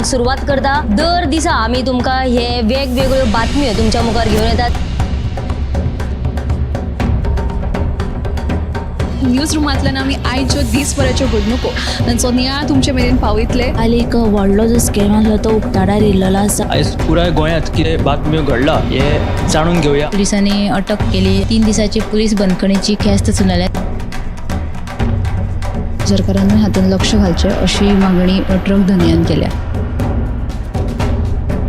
बुलेटिनाक सुरवात करता. दर दिसा आमी तुमकां हे वेगवेगळ्यो बातम्यो तुमच्या मुखार घेवन येतात. न्यूज रुमांतल्यान आमी आयच्यो दीसभराच्यो घडणुको तांचो नियाळ तुमचे मेरेन पावयतले. काल एक व्हडलो जो स्कॅम आसलो तो उक्ताडार येयल्लो आसा. आयज पुराय गोंयांत कितें बातम्यो घडला हें जाणून घेवया. पोलिसांनी अटक केली. 3 दिसाची पोलीस बंदखणीची ख्यास्त सुनायल्या. सरकारान हातूंत लक्ष घालचें अशी मागणी ट्रक धनयान केल्या.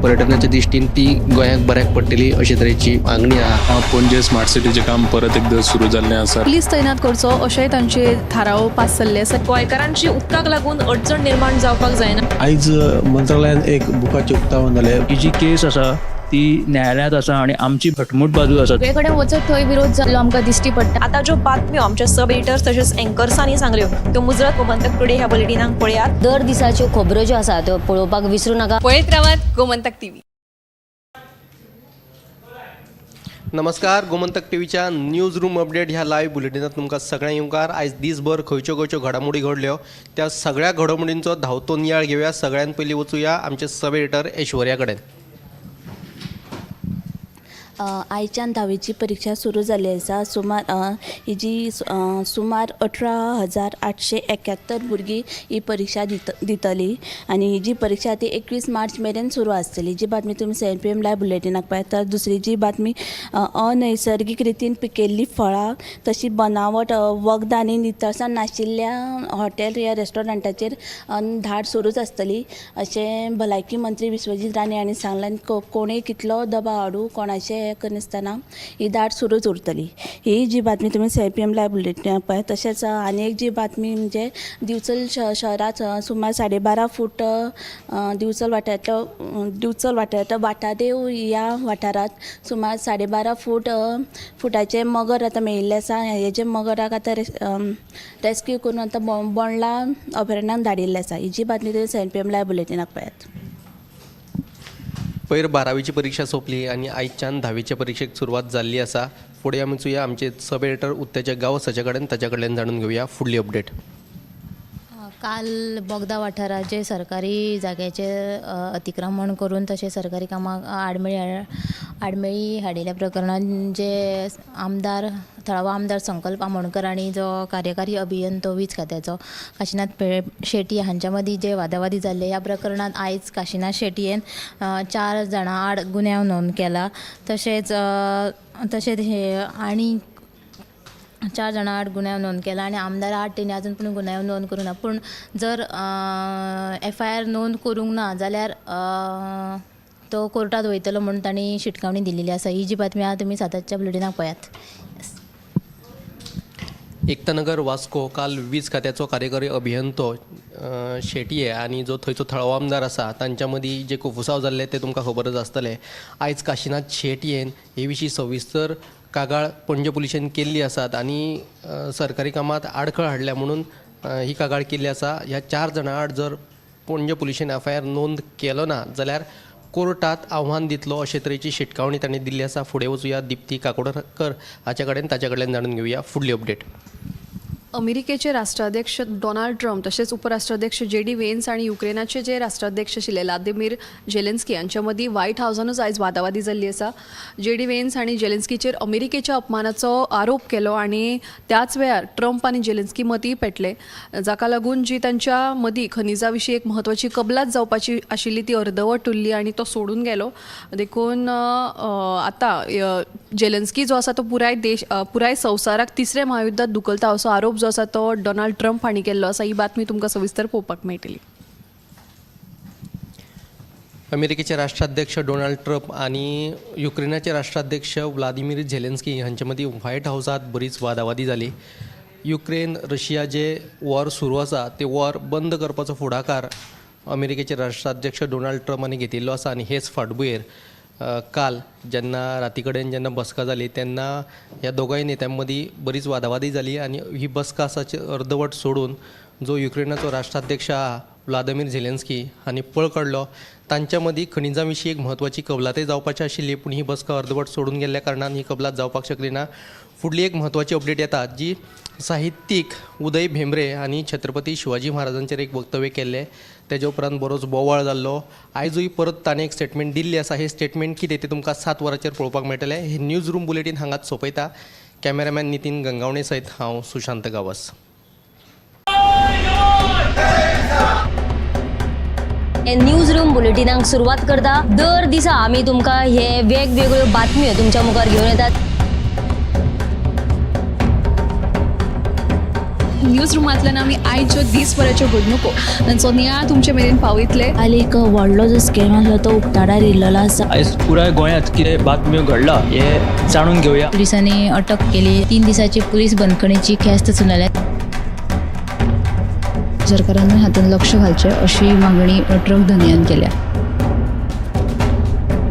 पर्यटनाच्या दृश्टीन ती गोंयाक बऱ्याक पडटली अशे तरेची मागणी आहा. पणजे स्मार्ट सिटीचें काम परत एकदां सुरू जाल्लें आसा. पुलीस तैनात करचो अशेंय तांचे थाराव पास जाल्ले आसा. गोंयकारांची उदकाक लागून अडचण निर्माण जावपाक जायना. आयज मंत्रालयान एक बुकाचें उक्तावण जालें. ही जी केस आसा ती न्यायालयांत आसा आनी आमची घटमूट बाजू आसा. सगळे कडेन वचत थंय विरोध जाल्लो आमकां दिश्टी पडटा. आतां ज्यो बातम्यो आमच्या सब एडिटर्स तशेंच एंकर्सांनी सांगल्यो त्यो मुजरत गोमंतक टुडे ह्या बुलेटिनाक पळयात. दर दिसाच्यो खबरो ज्यो आसा त्यो पळोवपाक विसरू नाका. पळयत रावात गोमंतक टीव्ही. नमस्कार, गोमंतक टीव्हीच्या न्यूज रूम अपडेट ह्या लायव्ह बुलेटिनात तुमकां सगळ्यांक येवकार. आयज दीसभर खंयच्यो खंयच्यो घडामोडी घडल्यो त्या सगळ्या घडामोडींचो धांवतो नियाळ घेवया. सगळ्यान पयलीं वचुया आमचे सब एडिटर ऐश्वर्या कडेन. आयच्यान धावेची परिक्षा सुरू जाल्ली आसा. सुमार ही जी सुमार 18,871 भुरगीं ही परिक्षा दितली आनी ही जी परिक्षा ती 21 मार्च मेरेन सुरू आसतली. जी बातमी तुमी 7 PM live बुलेटिनाक पळयता. दुसरी जी बातमी, अनैसर्गीक रितीन पिकयल्लीं फळां तशी बनावट वखदां आनी नितळसाण नाशिल्ल्या हॉटेल या रेस्टॉरंटाचेर धाड सुरूच आसतली अशें भलायकी मंत्री विश्वजीत राणे हांणी सांगलें. आनी कोणूय कितलो दबाव हाडूं, कोणाचें हें करनासतना ही धाड सुरूच उरतली. ही जी बातमी तुमी 7 PM live बुलेटिनाक पळयात. तशेंच आनी एक जी बातमी म्हणजे दिवचल शहरांत सुमार 12.5 फूट दिवचल वाठारांतलो वाटादेव ह्या वाठारांत सुमार 12.5 फूट फुटाचे मगर आतां मेळिल्ले आसा. हेजे मगराक आतां रेस्क्यू करून आतां बोंडला अभयारण्यान धाडिल्लें आसा. ही जी बातमी तुमी 7 PM live बुलेटिनाक पळयात. पयर 12वीची परिक्षा सोंपली आनी आयच्यान 10वीचे परिक्षेक सुरवात जाल्ली आसा. फुडें आमी वचुया आमचे सब एडिटर उत्तेजक गांवस हाचे कडेन, ताच्या कडल्यान जाणून घेवया फुडली अपडेट. काल बोगदा वाठाराचे सरकारी जाग्याचेर अतिक्रमण करून तशें सरकारी कामाक आडमेळी हाडिल्ल्या प्रकरणांत जे आमदार थळावो आमदार संकल्प आमोणकर आनी जो कार्यकारी अभियंतो वीज खात्याचो काशिनाथ शेटी हांच्या मदीं जे वादावादी जाल्ले ह्या प्रकरणांत आयज काशिनाथ शेटयेन 4 जाणां आड गुन्यांव नोंद केला. तशेंच तशेंच हे आनी 4 जाणां आड गुन्यांव नोंद केला आनी आमदारा आड तेणी अजून पूण गुन्यांव नोंद करूंक ना. पूण जर FIR नोंद करूंक ना जाल्यार तो कोर्टात वयतलो म्हूण तांणी शिटकावणी दिलेली आसा. ही जी बातमी आहा तुमी 7च्या बुलेटिनाक पळयात. एकतानगर वास्को काल वीज खात्याचो कार्यकारी अभियंतो शेटये आनी जो थंयचो थळावो आमदार आसा तांच्या मदीं जे कोफुसांव जाल्ले ते तुमकां खबरच आसतलें. आयज काशिनाथ शेटयेन हे विशीं सविस्तर कागाळ पणजे पुलिशेन केल्ली आसात आनी सरकारी कामांत आडखळ हाडल्या म्हणून ही कागाळ केल्ली आसा. ह्या 4 जाणां आड जर पणजे पुलिशेन FIR नोंद केलो ना जाल्यार कोर्टात आव्हान दितलो अशे तरेची शिटकावणी तांणी दिल्ली आसा. फुडें वचुया दीप्ती काकोडकर हाच्या कडेन, ताच्या कडल्यान जाणून घेवया फुडली अपडेट. अमेरिकेचे राष्ट्राध्यक्ष डोनाल्ड ट्रम्प तशेंच उपराष्ट्राध्यक्ष जे.डी. वेन्स आनी युक्रेनाचे जे राष्ट्राध्यक्ष आशिल्ले व्लादिमीर जेलेन्स्की हांच्या मदीं व्हायट हावसानूच आयज वादावादी जाल्ली आसा. जे.डी. वेन्स हांणी जेलेन्स्कीचेर अमेरिकेच्या अपमानाचो आरोप केलो आनी त्याच वेळार ट्रम्प आनी जेलेन्स्की मदीं पेटले, जाका लागून जी तांच्या मदीं खनिजा विशीं एक म्हत्वाची कबलात जावपाची आशिल्ली ती अर्दवट उरली आनी तो सोडून गेलो. देखून आतां जेलेन्स्की जो आसा तो पुराय देश पुराय संवसाराक तिसऱ्या म्हायुद्धात धुकलता असो आरोप जो आसा तो डोनाल्ड ट्रम्प हांणी केल्लो आसा. ही बातमी तुमकां सविस्तर पळोवपाक मेळटली. अमेरिकेचे राष्ट्राध्यक्ष डोनाल्ड ट्रम्प आनी युक्रेनाचे राष्ट्राध्यक्ष व्लादिमीर झेलेन्स्की हांचे मदीं व्हायट हावसांत बरीच वादावादी जाली. युक्रेन रशिया जे वॉर सुरू आसा ते वॉर बंद करपाचो फुडाकार अमेरिकेचे राष्ट्राध्यक्ष डोनाल्ड ट्रम्प हांणी घेतिल्लो आसा आनी हेच फाटभुंयेर काल जेन्ना राती कडेन जेन्ना बसका जाली तेन्ना ह्या दोगांय नेत्यां मदीं बरीच वादावादी जाली आनी ही बसका आसा अर्दवट सोडून जो युक्रेनाचो राष्ट्राध्यक्ष आहा व्लादिमीर झेलेन्स्की हांणी पळ काडलो. तांच्या मदीं खनिजां विशीं एक म्हत्वाची कबलातय जावपाची आशिल्ली, पूण ही बसका अर्दवट सोडून गेल्ल्या कारणान ही कबलात जावपाक शकली ना. फुडली एक म्हत्वाची अपडेट येता जी साहित्यीक उदय भेंब्रे आनी छत्रपती शिवाजी महाराजांचेर एक वक्तव्य केल्लें, तेज्या उपरांत बरोच बोवाळ जाल्लो. आयजूय परत ताणें एक स्टेटमेंट दिल्ली आसा. हें स्टेटमेंट कितें तें तुमकां 7 वरांचेर पळोवपाक मेळटलें. हे न्यूज रूम बुलेटीन हांगाच सोंपयता. कॅमेरामॅन नितीन गंगावणे सयत हांव सुशांत गांवस. हे न्यूज रूम बुलेटिनाक सुरवात करता. दर दिसा आमी तुमकां हे वेगवेगळ्यो बातम्यो तुमच्या मुखार घेवन येतात. न्यूज रुमांतल्यान आमी आयच्यो दीसभराच्यो घडणुको तांचो नियाळ तुमचे मेरेन पावयतले. काल एक व्हडलो जो स्कॅम आसलो तो उक्ताडार येयल्लो आसा. आयज पुराय गोंयांत कितें बातम्यो घडला हें जाणून घेवया. पुलिसांनी अटक केली. 3 दिसाची पुलीस बंदखणीची ख्यास्त सुनायल्या. सरकारानूय हातूंत लक्ष घालचें अशी मागणी ट्रक धनयान केल्या.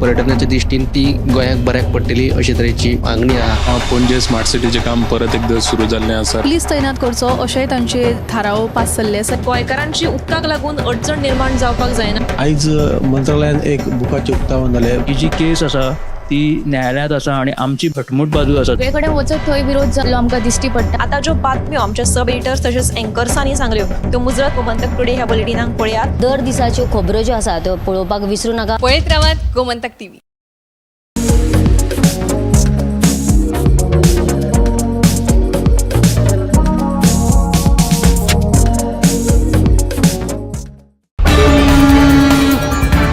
पर्यटनाच्या दृश्टीन ती गोंयाक बऱ्याक पडटली अशे तरेची मागणी आहा. पणजे स्मार्ट सिटीचें काम परत एकदां सुरू जाल्लें आसा. पुलीस तैनात करचो अशेंय तांचे थाराव पास जाल्ले आसा. गोंयकारांची उदकाक लागून अडचण निर्माण जावपाक जायना. आयज मंत्रालयान एक बुकाचें उक्तावण जालें. ही जी केस आसा ती न्यायालयांत आसा आनी आमची घटमूट बाजू आसा. सगळे कडेन वचत थंय विरोध जाल्लो आमकां दिश्टी पडटा. आतां ज्यो बातम्यो आमच्या सब एडिटर्स तशेंच एंकर्सांनी सांगल्यो त्यो मुजरत गोमंतक टुडे ह्या बुलेटिनाक पळयात. दर दिसाच्यो खबरो ज्यो आसा त्यो पळोवपाक विसरूं नाका. पळयत रावात गोमंतक टीव्ही.